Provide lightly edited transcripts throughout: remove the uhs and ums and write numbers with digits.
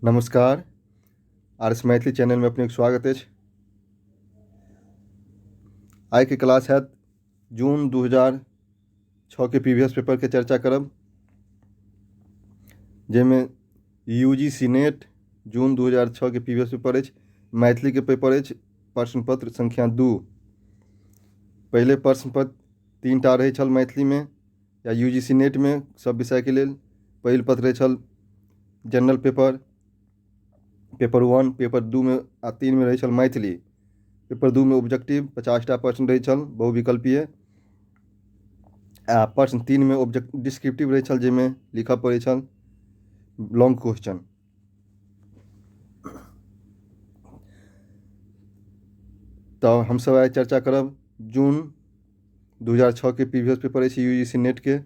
नमस्कार, R S Maithili चैनलमे अपनेके स्वागत अछि। आइके क्लास हैत जून 2006 के प्रीवियस पेपरके चर्चा करब, जाहिमे यू जी सी नेट जून 2006 के प्रीवियस पेपर अछि, मैथिलीके पेपर अछि, प्रश्न पत्र संख्या 2। पहिले प्रश्न पत्र 3टा रहै छल मैथिलीमे या यू जी सी नेटमे सब विषयके लेल। पहिल पत्र रहै छल जनरल पेपर, पेपर 1, पेपर 2मे आ 3मे रहै छल मैथिली। पेपर 2मे ऑब्जेक्टिव 50टा प्रश्न रहै छल बहुविकल्पीय, आ प्रश्न 3मे ऑब्जेक्ट डिस्क्रिप्टिव रहै छल, जाहिमे लिखऽ पड़ै छल लॉन्ग क्वेश्चन। तऽ हमसभ आइ चर्चा करब जून 2006 के प्रीवियस पेपर अछि यू जी सी नेटके।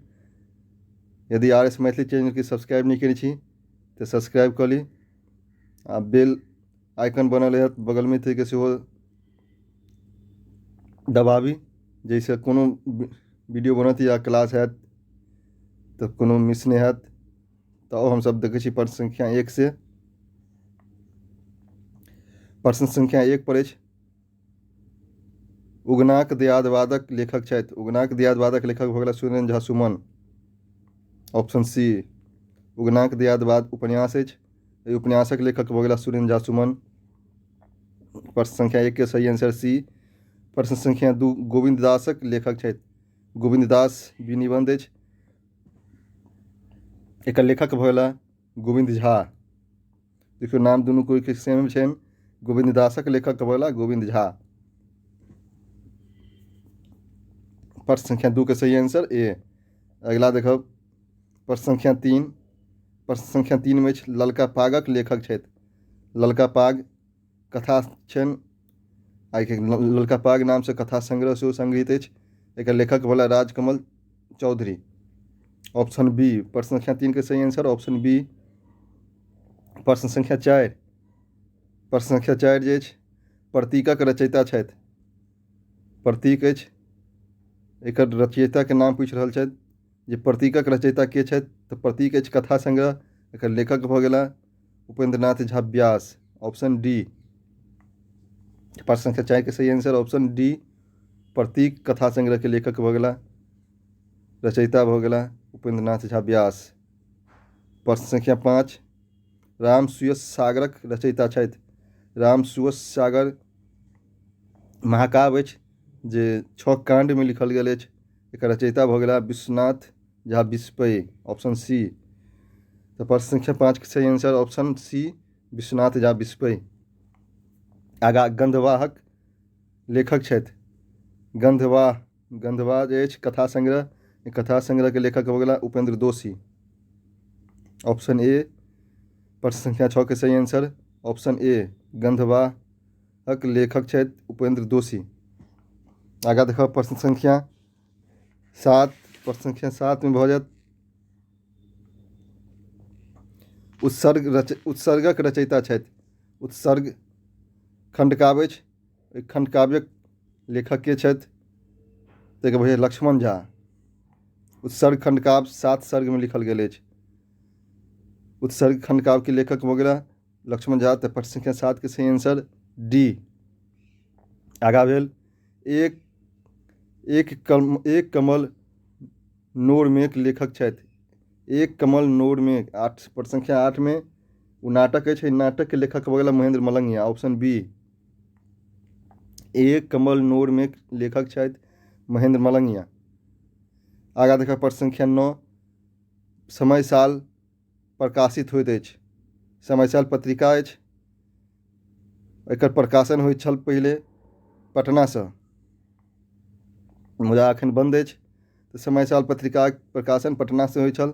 यदि आर एस मैथिली चैनलके सब्सक्राइब नहि कयने छी तऽ सब्सक्राइब कऽ ली आ बेल आइकन बनल हैत बगलमे, ताहिके सेहो दबाबी, जाहिसँ कोनो वीडियो बनत या क्लास हैत तऽ कोनो मिस नहि हैत। तऽ हमसभ देखै छी प्रश्न संख्या 1 से। प्रश्न संख्या 1 पर अछि, उगनाक दियादवादक लेखक छथि। उगनाक दियादवादक लेखक भऽ गेला सुरेन्द्र झा सुमन, ऑप्शन सी। उगनाक दियादवाद उपन्यास अछि, एहि उपन्यासक लेखक भऽ गेला सुरेन्द्र झा सुमन। प्रश्न संख्या 1 के सही आंसर सी। प्रश्न संख्या 2, गोविन्द दासक लेखक छथि। गोविन्द दास विनिबंध अछि, एकर लेखक भऽ गेला गोविन्द झा। देखियौ नाम दुनू कोइके सेम छनि। गोविन्द दासक लेखक भऽ गेला गोविन्द झा। प्रश्न संख्या 2 के सही आंसर ए। अगिला देखब प्रश्न संख्या 3। प्रश्न संख्या 3 मे अछि ललका पागक लेखक छथि। ललका पाग कथा छनि, आ ललका पाग नामसँ कथा संग्रह सेहो संग्रहित अछि। एकर लेखक भेला राजकमल चौधरी, ऑप्शन बी। प्रश्न संख्या 3 के सही आंसर ऑप्शन बी। प्रश्न संख्या 4। प्रश्न संख्या 4 जे अछि प्रतीकक रचयिता छथि। प्रतीक अछि, एकर रचयिताके नाम पूछि रहल छथि जे प्रतीकक रचयिता के छथि। तऽ प्रतीक अछि कथा संग्रह, एकर लेखक भऽ गेला उपेंद्र नाथ झा व्यास, ऑप्शन डी। प्रश्न संख्या 4 के सही आंसर ऑप्शन डी। प्रतीक कथा संग्रह के लेखक भऽ गेला, रचयिता भऽ गेला उपेंद्र नाथ झा व्यास। प्रश्न संख्या 5, राम सुयश सागरक रचयिता छथि। राम सुयश सागर महाकाव्य अछि जे 6 काण्डमे लिखल गेल अछि। एकर रचयिता भऽ गेला विश्वनाथ झा विस्पै, ऑप्शन सी। तऽ प्रश्न संख्या 5 के सही answer option C Vishwanath Jha विस्पै। आगा गंधवाहक लेखक छथि। गंधवाह, गंधवाह जे अछि कथा संग्रह, कथा संग्रह के लेखक भऽ गेला उपेंद्र दोषी, ऑप्शन ए। प्रश्न संख्या 6 के सही आंसर ऑप्शन ए गंधवाहक लेखक छथि उपेंद्र दोषी। आगा देखब प्रश्न संख्या 7। प्रश्न संख्या 7 में भऽ जायत उत्सर्ग रच उत्सर्गक रचयिता छथि। उत्सर्ग खण्डकाव्य अछि, ओहि खण्डकाव्यक लेखक के छथि? ताहिके भऽ लक्ष्मण झा। उत्सर्ग खण्डकाव्य 7 सर्गमे लिखल गेल अछि। उत्सर्ग खण्डकाव्यके लेखक भऽ गेला लक्ष्मण झा। तऽ प्रश्न संख्या 7 के सही आंसर डी। आगा भेल एक एक कम एक कमल नोरमेक लेखक छथि। एक कमल नोरमे 8, प्रश्न संख्या 8 मे ओ नाटक अछि, नाटकके लेखक भऽ गेला महेंद्र मलंगिया, ऑप्शन बी। एक कमल नोरमे लेखक छथि महेंद्र मलंगिया। आगाँ देखब प्रश्न संख्या 9, समय साल प्रकाशित होइत अछि। समय साल पत्रिका अछि, एकर प्रकाशन होइत छल पहिले पटनासँ, मुदा एखन बन्द अछि। तऽ समय साल पत्रिकाक प्रकाशन पटनासँ होइत छल।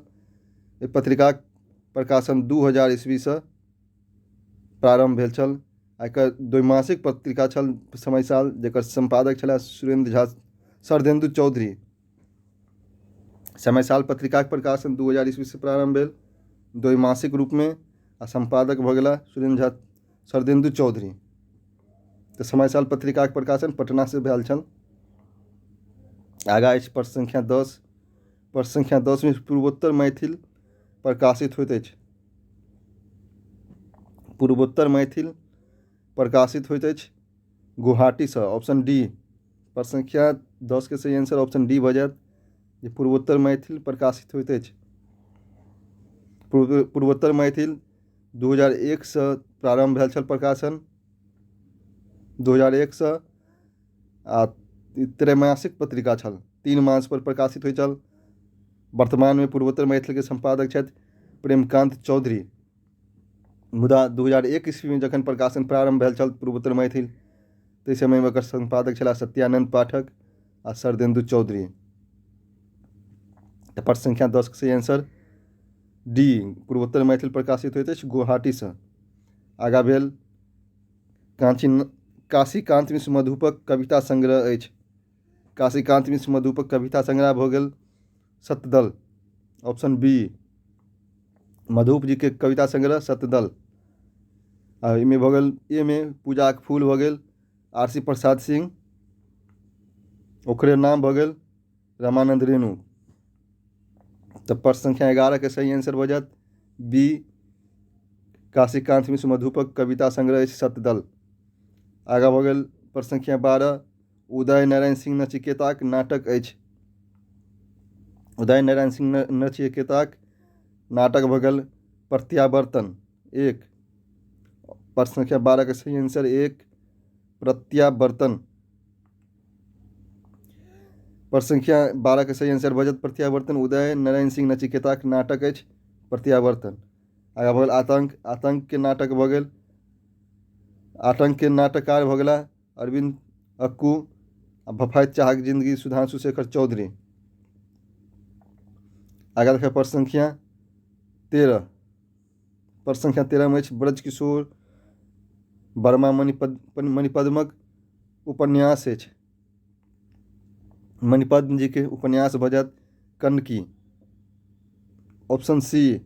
एहि पत्रिकाक प्रकाशन 2000 ईस्वीसँ प्रारम्भ भेल छल आ एकर द्वैमासिक पत्रिका छल समय साल, जकर सम्पादक छलाह सुरेन्द्र झा शरदेन्दु चौधरी। समय साल पत्रिकाक प्रकाशन 2000 ईस्वीसँ प्रारम्भ भेल द्वैमासिक रूपमे आ सम्पादक भऽ गेला सुरेन्द्र झा शरदेन्दु चौधरी। तऽ समय साल पत्रिकाक प्रकाशन पटनासँ भेल छल। आगाँ अछि प्रश्न संख्या 10। प्रश्न संख्या 10 मे पूर्वोत्तर मैथिल प्रकाशित होइत अछि। पूर्वोत्तर मैथिल प्रकाशित होइत अछि गुवाहाटीसँ, ऑप्शन डी। प्रश्न संख्या 10 के सही आंसर ऑप्शन डी भऽ जायत जे पूर्वोत्तर मैथिल प्रकाशित होइत अछि। पूर्वोत्तर मैथिल 2001सँ प्रारम्भ भेल छल प्रकाशन, 2001सँ, आ त्रैमासिक पत्रिका छल, 3 मास पर प्रकाशित होइत छल। वर्तमानमे पूर्वोत्तर मैथिलके सम्पादक छथि प्रेमकान्त चौधरी। मुदा 2001 ईस्वीमे जखन प्रकाशन प्रारम्भ भेल छल पूर्वोत्तर मैथिल, ताहि समयमे ओकर सम्पादक छलाह सत्यानन्द पाठक आ शरदेन्दु चौधरी। तऽ प्रश्न संख्या 10 के सही आंसर डी, पूर्वोत्तर मैथिल प्रकाशित होइत अछि गुवाहाटीसँ। आगाँ भेल कांची काशीकान्त मिश्र मधुपक कविता संग्रह अछि। काशीकान्त मिश्र मधुपक कविता संग्रह भऽ गेल शतदल, ऑप्शन बी। मधुप जीके कविता संग्रह शतदल। आ एहिमे भऽ गेल ए मे पूजाक फूल भऽ गेल आर सी प्रसाद सिंह, ओकरे नाम भऽ गेल रामानन्द रेणु। तऽ प्रश्न संख्या 11 के सही आंसर भऽ जायत बी, काशीकान्त मिश्र मधुपक कविता संग्रह अछि शतदल। आगाँ भऽ गेल प्रश्न संख्या 12, उदय नारायण सिंह नचिकेताक नाटक अछि। उदय नारायण सिंह नचिकेताक नाटक भऽ गेल प्रत्यावर्तन, 1। प्रश्न संख्या 12 के सही आंसर 1, प्रत्यावर्तन। प्रश्न संख्या 12 के सही आंसर भऽ जायत प्रत्यावर्तन। उदय नारायण सिंह नचिकेताक नाटक अछि प्रत्यावर्तन। आगाँ भऽ गेल आतंक, आतंकके नाटक भऽ गेल, आतंकके नाटककार भऽ गेला अरविन्द अक्कू, आ भफाइत चाहक जिंदगी सुधांशु शेखर चौधरी। आगाँ देखियौ प्रश्न संख्या 13, प्रश्न संख्या 13 मे अछि ब्रजकिशोर वर्मा मणिपद्मक उपन्यास अछि। मणिपद्म जी के उपन्यास भऽ जायत कनकी, ऑप्शन सी।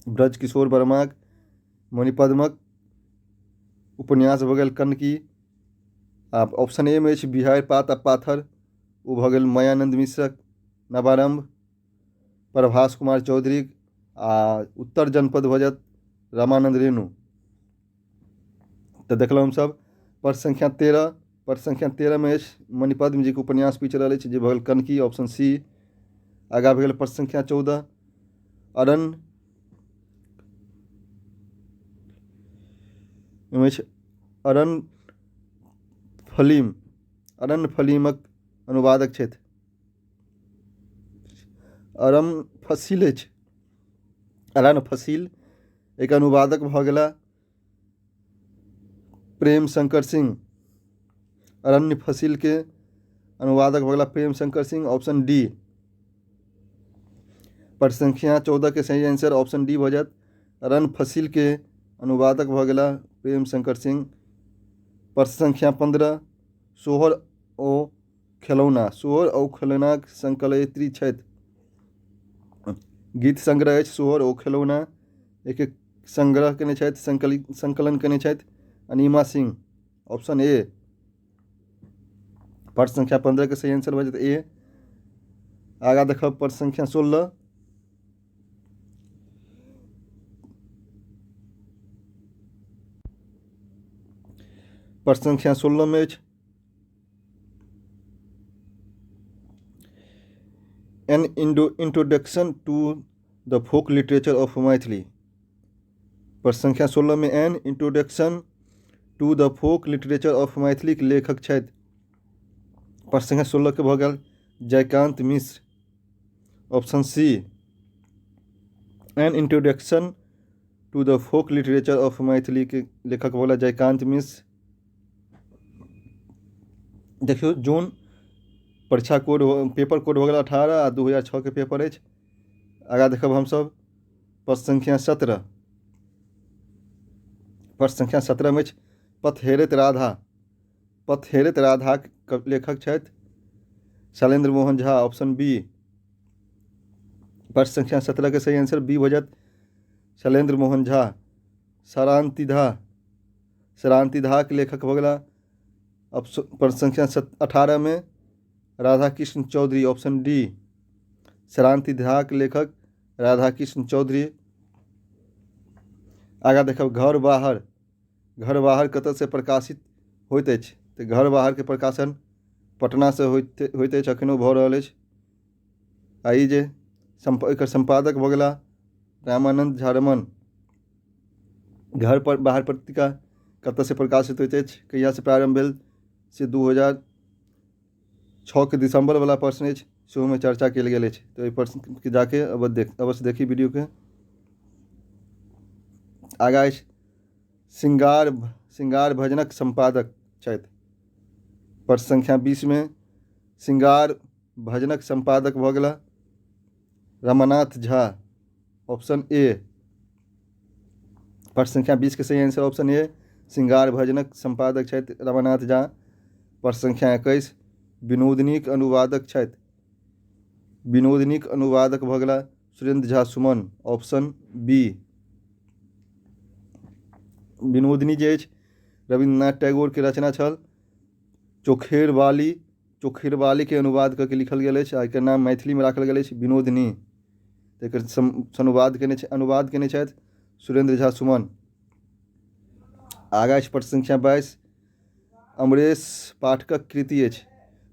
ब्रजकिशोर वर्माक मणिपद्मक उपन्यास भऽ गेल कनकी। आ ऑप्शन ए मे अछि बिहाड़ि पात आ पाथर, ओ भऽ गेल मायानन्द मिश्रक नवारम्भ, प्रभास कुमार चौधरी, आ उत्तर जनपद भऽ जायत रामानन्द रेणु। तऽ देखलहुँ हमसभ प्रश्न संख्या 13, प्रश्न संख्या 13 मे अछि मणिपद्म जीके उपन्यास पूछि रहल अछि जे भऽ गेल कनकी, ऑप्शन सी। आगाँ भऽ गेल प्रश्न संख्या 14, अरण्य अछि अरण्य फलीम, अरण्य फलीमक अनुवादक छथि अरम फसील अछि, अरण्य फसील एक अनुवादक भऽ गेला प्रेम शंकर सिंह। अरण्य फसीलके अनुवादक भऽ गेला प्रेम शंकर सिंह, ऑप्शन डी। प्रश्न संख्या 14 के सही आंसर ऑप्शन डी भऽ जायत, अरण्य फसीलके अनुवादक भऽ गेला प्रेम शंकर सिंह। प्रश्न संख्या 15, सोहर ओ खेलौना, सोहर ओ खेलौनाक संकलयित्री छथि। गीत संग्रह अछि सोहर ओ खेलौना, एक एक संग्रह केने छथि, संकलन केने छथि अनिमा सिंह, ऑप्शन ए। प्रश्न संख्या 15 के सही आंसर भऽ जेतै ए। आगाँ देखब प्रश्न संख्या 16, प्रश्न संख्या 16 में अछि an introduction to the folk literature of Maithili. प्रश्न संख्या 16 में an introduction to the folk literature of Maithili के लेखक छथि। प्रश्न संख्या 16 के भऽ गेल Jaykant Mishra, option C. An introduction to the folk literature of Maithili के लेखक भऽ गेला जयकांत मिश्र। देखियौ जून परीक्षा कोड पेपर कोड भऽ गेल 18 आ 2006 के पेपर अछि। आगाँ देखब हमसभ प्रश्न संख्या 17, प्रश्न संख्या 17 मे अछि पथहेरैत राधा, पथहेरैत राधाक लेखक छथि शैलेन्द्र मोहन झा, ऑप्शन बी। प्रश्न संख्या 17 के सही आंसर बी भऽ जायत शैलेन्द्र मोहन झा। सरांतिधा, सरांतिधाक लेखक भऽ गेला प्रश्न संख्या 18 में राधाकृष्ण चौधरी, ऑप्शन डी। सरांतिधाक लेखक राधाकृष्ण चौधरी। आगाँ देखब घर बाहर। घर बाहर कतऽसँ प्रकाशित होइत अछि? तऽ घर बाहरके प्रकाशन पटनासँ होइत होइत अछि, एखनो भऽ रहल अछि। आ ई जे एकर सम्पादक भऽ गेला रामानन्द झा रमण। घर पर बाहर पत्रिका कतऽसँ प्रकाशित होइत अछि, कहियासँ प्रारम्भ भेल, से 2006के दिसम्बरवला प्रश्न अछि, सेहोमे चर्चा कयल गेल अछि। तऽ ओहि प्रश्नके जाके अवश्य देखी वीडियोके। आगाँ अछि श्रृंगार, श्रृंगार भजनक सम्पादक छथि। प्रश्न संख्या 20मे श्रृंगार भजनक सम्पादक भऽ गेला रमानाथ झा, ऑप्शन ए। प्रश्न संख्या 20 के सही आंसर ऑप्शन ए, श्रृंगार भजनक सम्पादक छथि रमानाथ झा। प्रश्न संख्या 21, विनोदिनीक अनुवादक छथि। विनोदिनीक अनुवादक भऽ गेला सुरेंद्र झा सुमन, ऑप्शन बी। विनोदिनी जे अछि रविन्द्रनाथ टैगोरके रचना छल, चोखेरवाली, चोखेरवालीके अनुवाद कऽ के लिखल गेल अछि आ एकर नाम मैथिलीमे राखल गेल अछि विनोदिनी। एकर अनुवाद केने अनुवाद केने छथि सुरेंद्र झा सुमन। आगाँ अछि प्रश्न संख्या 22, अमरेश पाठकक कृति अछि।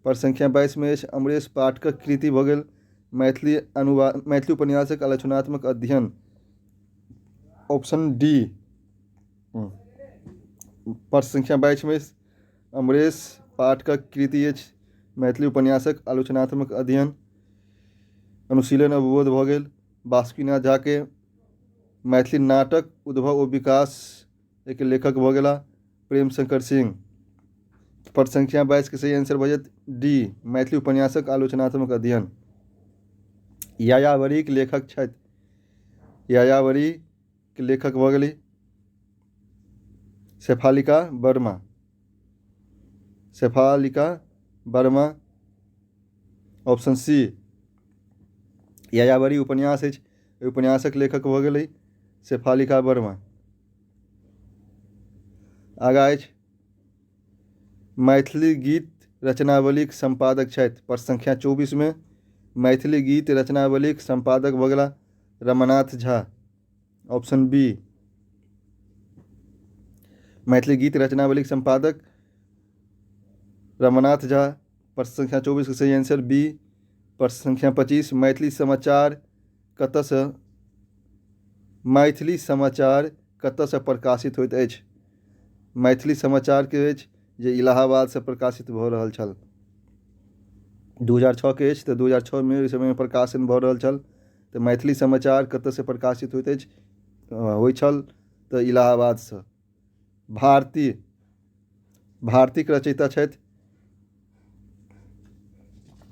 प्रश्न संख्या 22मे अछि अमरेश पाठकक कृति भऽ गेल मैथिली अनुवाद, मैथिली उपन्यासक आलोचनात्मक अध्ययन, ऑप्शन डी। प्रश्न संख्या 22मे अमरेश पाठकक कृति अछि मैथिली उपन्यासक आलोचनात्मक अध्ययन, अनुशीलन अवबोध भऽ गेल। बासुकीनाथ झाके मैथिली नाटक उद्भव ओ विकास एहिके लेखक भऽ गेला प्रेम शंकर सिंह। प्रश्न संख्या 22 के सही आंसर भऽ जायत डी, मैथिली उपन्यासक आलोचनात्मक अध्ययन। यायावरीक लेखक छथि। यायावरीके लेखक भऽ गेली शेफालिका वर्मा, शेफालिका वर्मा, ऑप्शन सी। यायावरी उपन्यास अछि, ओहि उपन्यासक लेखक भऽ गेलै शेफालिका वर्मा। आगाँ अछि मैथिली गीत रचनावलीक सम्पादक छथि। प्रश्न संख्या 24मे मैथिली गीत रचनावलीक सम्पादक भऽ गेला रमानाथ झा, ऑप्शन बी। मैथिली गीत रचनावलीक सम्पादक रमानाथ झा, प्रश्न संख्या 24 के सही आंसर बी। प्रश्न संख्या 25, मैथिली समाचार कतऽसँ, मैथिली समाचार कतऽसँ प्रकाशित होइत अछि? मैथिली समाचारके अछि जे इलाहाबादसँ प्रकाशित भऽ रहल छल। 2006 के अछि तऽ 2006मे ओहि समयमे प्रकाशन भऽ रहल छल। तऽ मैथिली समाचार कतऽसँ प्रकाशित होइत अछि, होइ छल तऽ इलाहाबादसँ। भारती, भारतीक रचयिता छथि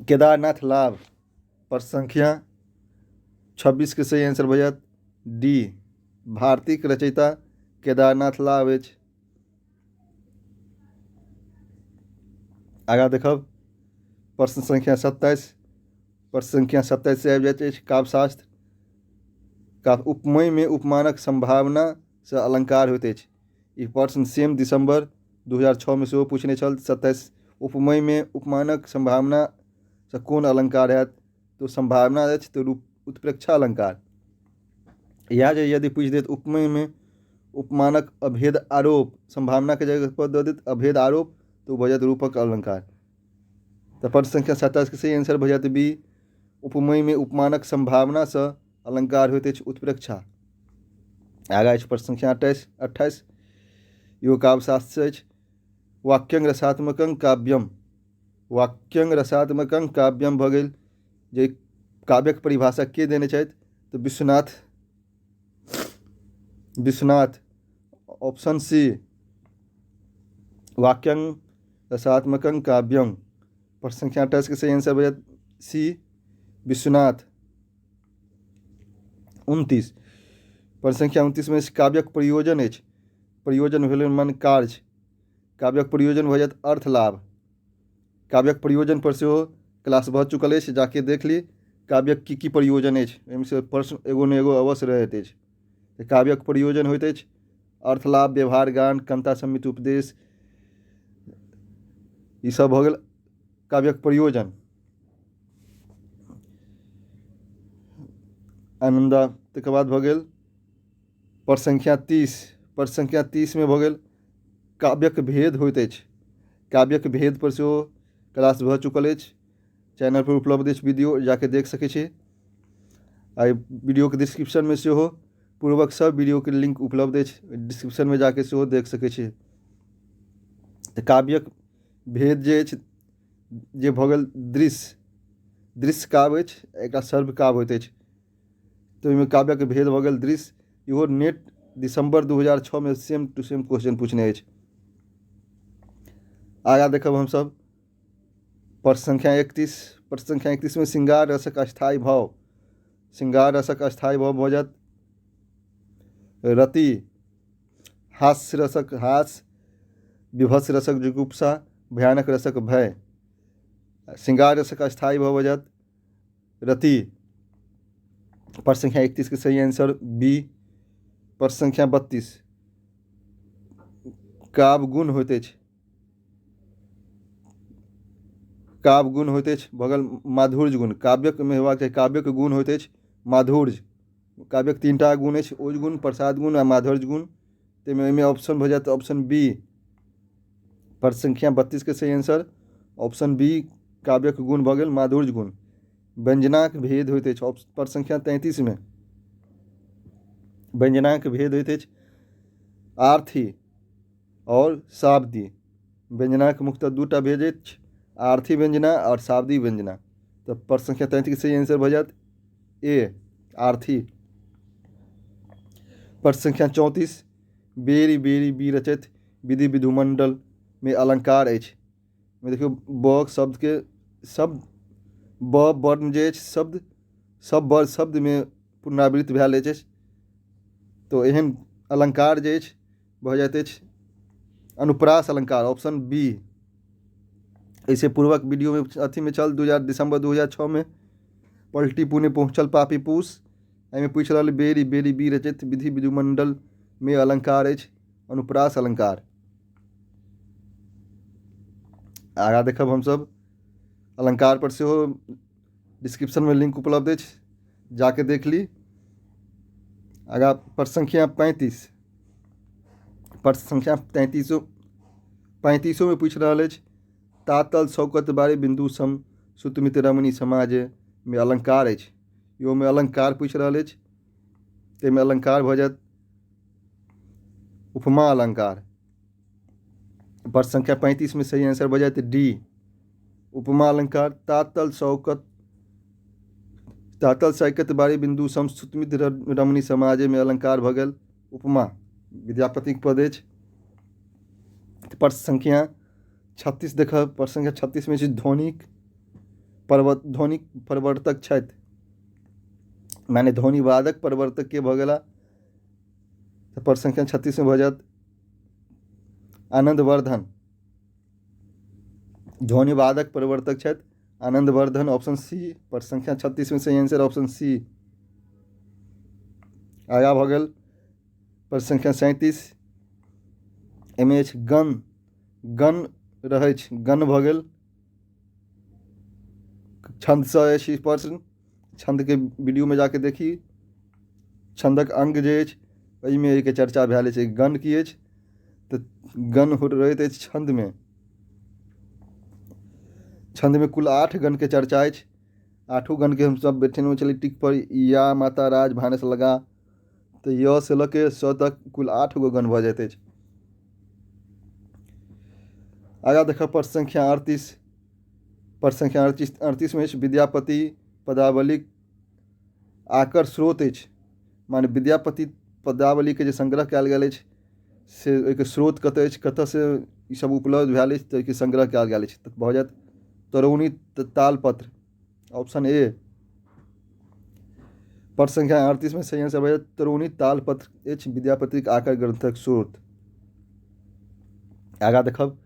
केदारनाथ लाभ। प्रश्न संख्या 26 के सही आंसर भऽ जायत डी, भारतीक रचयिता केदारनाथ लाभ अछि। आगाँ देखब प्रश्न संख्या 27। प्रश्न संख्या 27 से आबि जाइत अछि काव्यशास्त्र। काव्य उपमेयमे उपमानक सम्भावनासँ अलंकार होइत अछि। ई प्रश्न सेम दिसम्बर 2006मे सेहो पूछने छल। 27, उपमेयमे उपमानक सम्भावनासँ कोन अलंकार हैत? तऽ सम्भावना अछि तऽ रूप उत्प्रेक्षा अलंकार। इएह जे यदि पूछि देत उपमेयमे उपमानक अभेद आरोप, सम्भावनाके जगह पर दऽ देत अभेद आरोप, तऽ ओ भऽ जायत रूपक अलंकार। तऽ प्रश्न संख्या 27 के सही आंसर भऽ जायत बी, उपमेयमे उपमानक सम्भावनासँ अलंकार होइत अछि उत्प्रेक्षा। आगाँ अछि प्रश्न संख्या 28, इहो काव्यशास्त्र अछि। वाक्यंग रसात्मकं काव्यम, वाक्यंग रसात्मकं काव्यम भऽ गेल जे काव्यक परिभाषा के देने छथि? तऽ विश्वनाथ, विश्वनाथ, ऑप्शन सी, वाक्यंग रसात्मकं काव्यम। प्रश्न संख्या 28 के सही आंसर भऽ जायत सी, विश्वनाथ। 29, प्रश्न संख्या 29 मे काव्यक प्रयोजन अछि। प्रयोजन भेलै मन कार्य। काव्यक प्रयोजन भऽ जायत अर्थ लाभ। काव्यक प्रयोजन पर सेहो क्लास भऽ चुकल अछि, जाके देख ली काव्यक की की प्रयोजन अछि। ओहिमे से प्रश्न एगो ने एगो अवश्य रहैत अछि। तऽ काव्यक प्रयोजन होइत अछि अर्थ लाभ, व्यवहार ज्ञान, कविता सम्मित उपदेश, ई सब भऽ गेल काव्यक प्रयोजन। आनन्दा, तकर बाद भऽ गेल प्रश्न संख्या 30। प्रश्न संख्या 30 मे भऽ गेल काव्यक भेद होइत अछि। काव्यक भेद पर सेहो क्लास भऽ चुकल अछि, चैनल पर उपलब्ध अछि वीडियो, जाके देख सकै छी। आ वीडियोके डिस्क्रिप्शनमे सेहो पूर्वक सब वीडियोके लिंक उपलब्ध अछि, डिस्क्रिप्शनमे जाके सेहो देख सकै छी। तऽ काव्यक भेद जे अछि जे भऽ गेल दृश्य, दृश्य काव्य अछि, एकटा सर्व काव्य होइत अछि। तऽ ओहिमे काव्यक भेद भऽ गेल दृश्य। इहो नेट दिसम्बर 2006मे सेम टू सेम क्वेश्चन पूछने अछि। आगाँ देखब हमसभ प्रश्न संख्या 31। प्रश्न संख्या 31मे श्रृंगार रसक स्थायी भाव, श्रृंगार रसक स्थायी भाव भऽ जायत रति, हास्य रसक हास, विभत्स रसक जुगुप्सा, भयानक रसक भय। श्रृंगार रसक स्थायी भाव भऽ जायत रति। प्रश्न संख्या 31 के सही आंसर बी। प्रश्न संख्या 32, काव्य गुण होइत अछि, काव्य गुण होइत अछि भऽ गेल माधुर्य गुण। काव्यक मे हेबाक चाही, काव्यक गुण होइत अछि माधुर्य। काव्यक 3टा गुण अछि, ओज गुण, प्रसाद गुण आ माधुर्य गुण। ताहिमे ओहिमे ऑप्शन भऽ जायत ऑप्शन बी। प्रश्न संख्या 32 के सही आंसर ऑप्शन बी, काव्यक गुण भऽ गेल माधुर्य गुण। व्यंजनाक भेद होइत अछि, प्रश्न संख्या 33मे व्यंजनाक भेद होइत अछि आर्थी आओर शाब्दी। व्यंजनाक मुख्यतः 2टा भेद अछि, आर्थी व्यंजना आओर शाब्दी व्यंजना। तऽ प्रश्न संख्या 33 के सही आंसर भऽ जायत ए, आर्थी। प्रश्न संख्या 34, बेरी बेरी बी रचैत विधि विधुमंडल मे अलंकार अछि। देखियौ ब शब्दके शब्द ब वर्ण जे अछि शब्द सब व शब्दमे पुनरावृत्त भेल अछि, तऽ एहन अलंकार जे अछि भऽ जाइत अछि अनुप्रास अलंकार, ऑप्शन बी। एहिसँ पूर्वक वीडियोमे अथीमे छल दिसम्बर 2006मे पलटी पुणे पहुँचल पापी पूस, एहिमे पूछि रहल बेरी बेरी बी रचित विधि विधुमंडल मे अलंकार अछि अनुप्रास अलंकार। आगाँ देखब हमसभ अलंकार पर सेहो डिस्क्रिप्शनमे लिंक उपलब्ध अछि, जाके देख ली। आगाँ प्रश्न संख्या 35, प्रश्न संख्या 35मे पूछि रहल अछि तातल शौकत बारे बिन्दु सम सुतमित रमणी समाजमे अलंकार अछि। इहोमे अलंकार पूछि रहल अछि, ताहिमे अलंकार भऽ जायत उपमा अलंकार। प्रश्न संख्या 35 मे सही आंसर भऽ जायत डी, उपमा अलंकार। तातल शौकत तातल सैकत बारी बिन्दु सम सुतमित रमणी समाजमे अलंकार भऽ गेल उपमा, विद्यापतिक पद अछि। प्रश्न संख्या 36 देखब, प्रश्न संख्या 36 मे छै ध्वनिक पर्वत, ध्वनिक प्रवर्तक छथि, माने ध्वनिवादक प्रवर्तक के भऽ गेला? तऽ प्रश्न संख्या 36 मे भऽ जायत आनंदवर्धन। ध्वनिवादक प्रवर्तक छथि आनंदवर्धन, ऑप्शन सी। प्रश्न संख्या 36 मे सही आंसर ऑप्शन सी। आगाँ भऽ गेल प्रश्न संख्या 37, एहिमे अछि गण, गण रहै छै, गण भऽ गेल छन्दसँ अछि प्रश्न, छन्दके वीडियोमे जाके देखी, छन्दक अंग जे अछि एहिमे एहिके चर्चा भेल अछि। गण की अछि? तऽ गण रहैत अछि छन्दमे, छन्दमे कुल 8 गणके चर्चा अछि। 8 गणके हमसभ बैठेने छली टिक पर, या माता राज भानस लगा, तऽ य से लऽ के स तक कुल 8 गो गण भऽ जाइत अछि। आगाँ देखब प्रश्न संख्या 38, प्रश्न संख्या 38 मे अछि विद्यापति पदावलीक आकर स्रोत अछि, माने विद्यापति पदावलीके जे संग्रह कयल गेल अछि से ओहिके स्रोत कतऽ अछि, कतऽसँ ई सब उपलब्ध भेल अछि तऽ ओहिके संग्रह कयल गेल अछि, तऽ भऽ जायत तरौनी तालपत्र, ऑप्शन ए। प्रश्न संख्या 38 मे सही आंसर भऽ जायत तरौनी तालपत्र अछि विद्यापतिक आकर ग्रंथक स्रोत। आगाँ देखब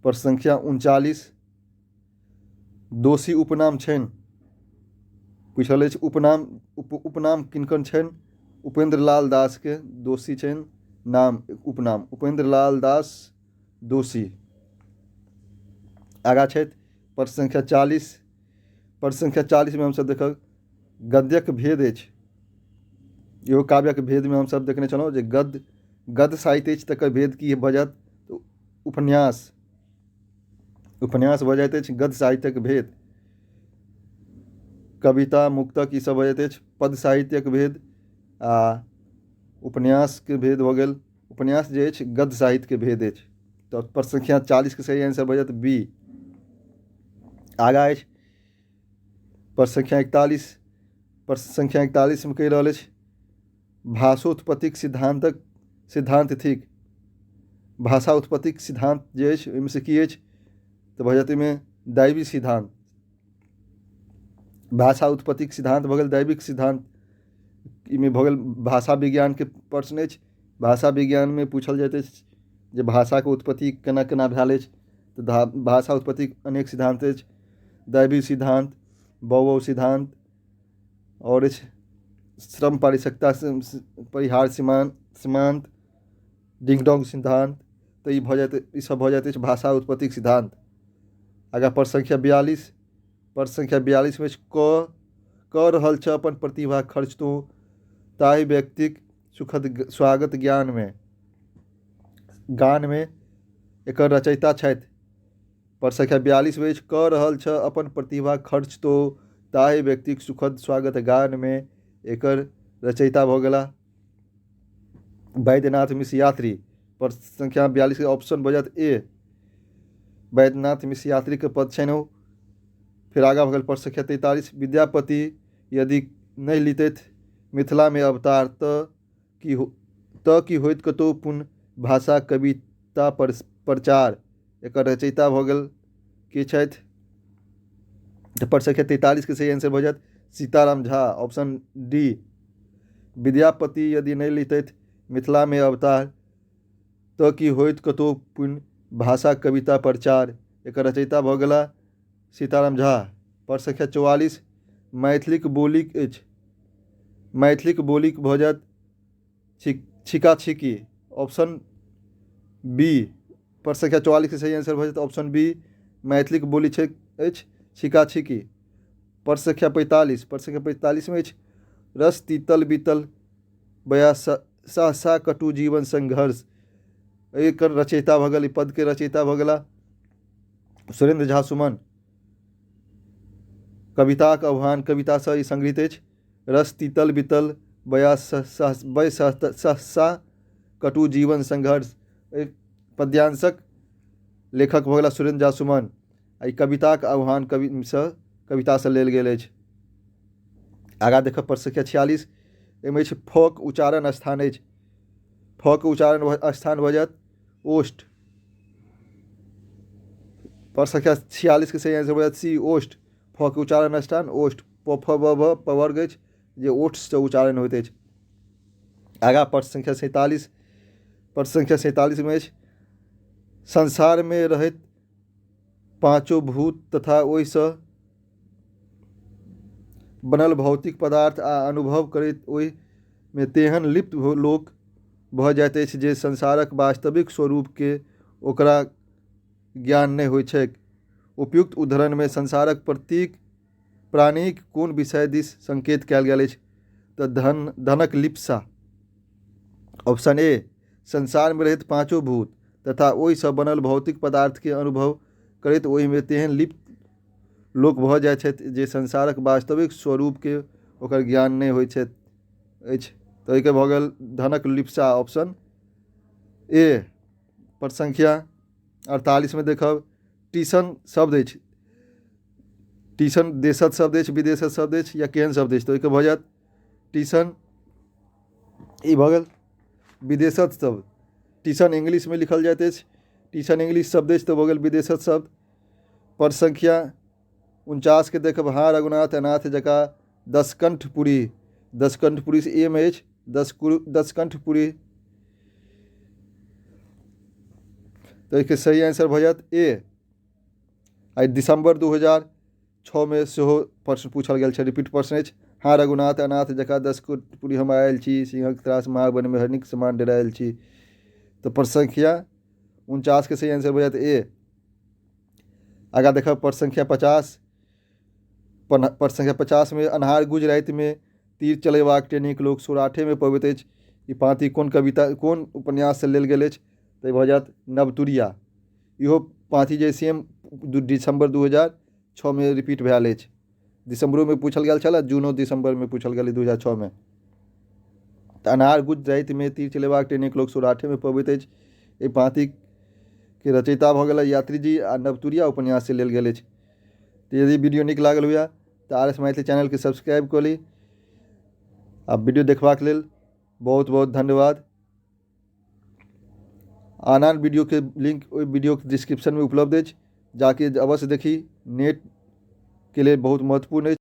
प्रश्न संख्या 39, दोषी उपनाम छनि, पूछल अछि उपनाम, उपनाम किनकर छनि? उपेंद्र लाल दास के दोषी छनि नाम, उपनाम उपेंद्र लाल दास दोषी। आगाँ छथि प्रश्न संख्या 40, प्रश्न संख्या 40 मे हमसभ देखब गद्यक भेद अछि। इहो काव्यक भेदमे हमसभ देखने छलहुँ जे गद्य गद्य साहित्य अछि तकर भेद की भऽ जायत? उपन्यास। उपन्यास भऽ जाइत अछि गद्य साहित्यक भेद। कविता, मुक्तक ईसभ भऽ जाइत अछि पद्य साहित्यक भेद आ उपन्यासके भेद भऽ गेल। उपन्यास जे अछि गद्य साहित्यके भेद अछि। तऽ प्रश्न संख्या 40के सही आंसर भऽ जायत बी। आगाँ अछि प्रश्न संख्या 41। प्रश्न संख्या 41मे कहि रहल अछि भाषोत्पत्तिक सिद्धान्तक सिद्धान्त थिक। भाषा उत्पत्तिक सिद्धान्त जे अछि ओहिमे से की अछि? तऽ भऽ जायत ओहिमे दैवी सिद्धान्त। भाषा उत्पत्तिक सिद्धान्त भऽ गेल दैविक सिद्धान्त। एहिमे भऽ गेल भाषा विज्ञानके प्रश्न अछि। भाषा विज्ञानमे पूछल जाइत अछि जे भाषाके उत्पत्ति केना केना भेल अछि। तऽ भाषा उत्पत्तिक अनेक सिद्धान्त अछि। दैवी सिद्धान्त, बौ सिद्धान्त आओर अछि श्रम पारिश्रमिकता परिहार सीमान्त सीमान्त डिंग डोंग सिद्धान्त। तऽ ई भऽ जाइत ईसभ भऽ जाइत अछि भाषा उत्पत्तिक सिद्धान्त। आगाँ प्रश्न संख्या 42। प्रश्न संख्या 42मे अछि कऽ कऽ रहल छह अपन प्रतिभा खर्च तोँ ताहि व्यक्तिक सुखद स्वागत ज्ञानमे गानमे एकर रचयिता छथि। प्रश्न संख्या 42मे अछि कऽ रहल छह अपन प्रतिभा खर्च तो ताहि व्यक्तिक सुखद स्वागत गानमे एकर रचयिता भऽ गेलाह वैद्यनाथ मिश्र यात्री। प्रश्न संख्या 42के ऑप्शन भऽ जायत ए। वैद्यनाथ मिश्र यात्रीके पद छनि ओ। फेर आगाँ भऽ गेल प्रश्न संख्या 43। विद्यापति यदि नहि लितथि मिथिलामे अवतार तऽ की हो तऽ की होइत कतहु पुनः भाषा कविता पर प्रचार। एकर रचयिता भऽ गेल के छथि? तऽ प्रश्न संख्या 43के सही आंसर भऽ जायत सीताराम झा, ऑप्शन डी। विद्यापति यदि नहि लितथि मिथिलामे अवतार तऽ की होइत कतहु पुनः भाषा कविता प्रचार। एकर रचयिता भऽ गेला सीताराम झा। प्रश्न संख्या 44। मैथिलीक बोलीक अछि। मैथिलीक बोलीक भऽ जायत छिका छिकी, ऑप्शन बी। प्रश्न संख्या 44के सही आंसर भऽ जायत ऑप्शन बी। मैथिलीक बोली छै अछि छिका छिकी। प्रश्न संख्या 45। प्रश्न संख्या 45मे अछि रस तीतल बीतल बया सहसा कटु जीवन संघर्ष। एकर रचयिता भऽ गेल, ई पदके रचयिता भऽ गेला सुरेंद्र झा सुमन। कविताक आह्वान कवितासँ ई संगृहीत अछि। रस तीतल बीतल बया सहसा कटु जीवन संघर्ष, एहि पद्यांशक लेखक भऽ गेला सुरेंद्र झा सुमन आ ई कविताक आह्वान कविसँ कवितासँ लेल गेल अछि। आगाँ देखब प्रश्न संख्या 46। एहिमे अछि फक उच्चारण स्थान अछि। फक उच्चारण स्थान भऽ जायत ओष्ठ। प्रश्न संख्या 46के सही आंसर भऽ जायत सी, ओष्ठ। फक उच्चारण स्थान ओष्ठ, प फ ब भ पवर्ग अछि जे ओष्ठसँ उच्चारण होइत अछि। आगाँ प्रश्न संख्या 47। प्रश्न संख्या 47मे अछि संसारमे रहैत पाँचो भूत तथा ओहिसँ बनल भौतिक पदार्थ आ अनुभव करैत ओहिमे तेहन लिप्त लोक भऽ जाइत अछि जे संसारक वास्तविक स्वरूपके ओकरा ज्ञान नहि होइत छैक। उपयुक्त उदाहरणमे संसारक प्रतीक प्राणीक कोन विषय दिस संकेत कयल गेल अछि? तऽ धनक लिप्सा, ऑप्शन ए। संसारमे रहैत पाँचो भूत तथा ओहिसँ बनल भौतिक पदार्थके अनुभव करैत ओहिमे तेहन लिप्त लोक भऽ जाइत छथि जे संसारक वास्तविक स्वरूपके ओकर ज्ञान नहि होइत अछि। तऽ एहिके भऽ गेल धनक लिप्सा, ऑप्शन ए। प्रश्न संख्या 48मे देखब टीसन शब्द अछि। टीसन देशज शब्द अछि, विदेशज शब्द अछि या केहन शब्द अछि? तऽ ओहिके भऽ जायत टीसन ई भऽ गेल विदेशज शब्द। टीसन इंग्लिशमे लिखल जाइत अछि, टीसन इंग्लिश शब्द अछि तऽ भऽ गेल विदेशज शब्द। प्रश्न संख्या 49के देखब हाँ रघुनाथ अनाथ जकाँ दशकंठपुरी। दशकंठपुरी से ए मे अछि दशकंठपुरी। तऽ एहिके सही आंसर भऽ जायत ए। आइ दिसम्बर 2006मे सेहो प्रश्न पूछल गेल छै, रिपीट प्रश्न अछि। हाँ रघुनाथ अनाथ जकाँ दशकंठपुरी हम आयल छी, सिंहक त्रास महावनमे हरिणीक समान डेरायल छी। तऽ प्रश्न संख्या 49के सही आंसर भऽ जायत ए। आगाँ देखब प्रश्न संख्या 50। प्रश्न संख्या 50मे अन्हार गुज रातिमे तीर चलेबाक टेनिक लोक सौराठेमे पबैत अछि। ई पाँति कोन कविता कोन उपन्याससँ लेल गेल अछि? तऽ भऽ जायत नवतुरिया। इहो पाँति जे सेम दिसम्बर 2006मे रिपीट भेल अछि। दिसम्बरोमे पूछल गेल छल आ जूनो दिसम्बरमे पूछल गेल 2006मे। तऽ अन्हार गुज्ज रातिमे तीर चलेबाक टेनिक लोक सौराठेमे पबैत अछि। एहि पाँतिके रचयिता भऽ गेला यात्री जी आ नवतुरिया उपन्याससँ लेल गेल अछि। तऽ यदि वीडियो नीक लागल हुए तऽ आर एस मैथिली चैनलके सब्सक्राइब कऽ ली आ वीडियो देखबाक लेल बहुत बहुत धन्यवाद। आन आन वीडियोके लिंक ओहि वीडियोके डिस्क्रिप्शनमे उपलब्ध अछि, जाके अवश्य देखी। नेटके लेल बहुत महत्वपूर्ण अछि।